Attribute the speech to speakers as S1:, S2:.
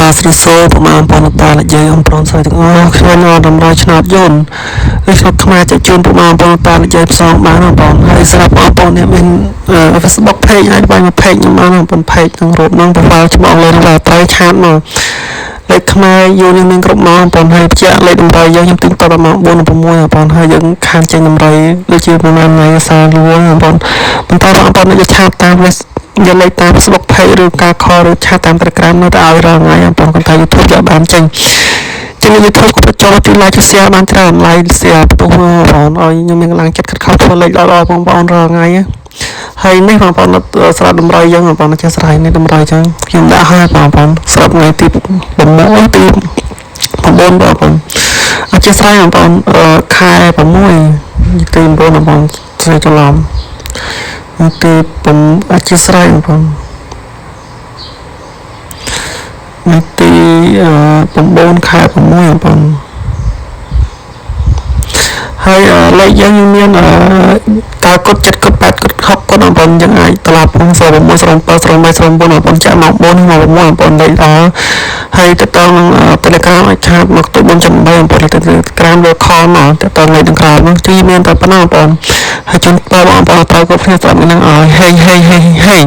S1: បាទស្រីសូប្រមាណប៉ុនតានិយាយអំប្រនស្រីទាំងអស់ខ្ញុំអត់តម្រៃឆ្នោតយន្តឬឆ្នោតខ្មែរចែកជូនប្រមាណប៉ុនតានិយាយផ្សងបានបងប្អូនហើយស្រាប់បងប្អូនអ្នកមាន Facebook page អាចបាញ់មក page ខ្ញុំបានបងប្អូន page នឹងរូបនឹង profile ច្បងលើនឹងបាទត្រូវឆាតមកលេខខ្មែរយូរនេះមានគ្រប់ម៉ោងបងប្អូនហើយជាក់លេខតម្រៃយើងខ្ញុំទិញតដល់ម៉ោង4 6បងប្អូនហើយយើងខានចេញតម្រៃដូចជាប្រហែលថ្ងៃសារលួងបងប្អូនប៉ុន្តែបងប្អូនយកឆាតតាមយកលេខតាម Facebook page ឬការ call ឬឆាតតាម Telegram នៅតែឲ្យរាល់ថ្ងៃបងប្អូនគាត់ថា YouTube យកបានចេញជាង YouTube ក៏ចូលជួយ like ជួយ share បានច្រើន like share បន្ទោះបងប្អូនឲ្យខ្ញុំមានកម្លាំងចិត្តខិតខំធ្វើលេខល្អៗបងប្អូនរាល់ថ្ងៃហើយនេះបងប្អូនស្រាប់តម្រុយយើងបងប្អូនចេះស្រ័យនេះតម្រុយចឹងខ្ញុំដាក់ឲ្យបងប្អូនស្រាប់ថ្ងៃទី6ទី9បងប្អូនអធិស្ឋានបងប្អូនខែ6ទី9បងប្អូនស្រីច្រឡំទី9អធិស្ឋានបងប្អូនថ្ងៃទី9ខែ6បងប្អូនហើយលេខយើងមានតើកត់7កត់8កត់6កត់បងប្អូនយើងអាចត្រឡប់06 07 08 09បងប្អូនចាក់ម៉ោង4ម៉ោង6បងប្អូនលេខដល់ហើយទៅតង Telegram អាចឆាតមកទូ4.8បងប្អូន Telegram លើ call មកទៅតងលេខនឹងក្រោយមកទីមានតែប៉ុណ្ណឹងបងប្អូនហើយជូនពរបងប្អូនត្រូវគ្រប់គ្នាស្រាប់នឹងឲ្យហេងហេងហេងហេង។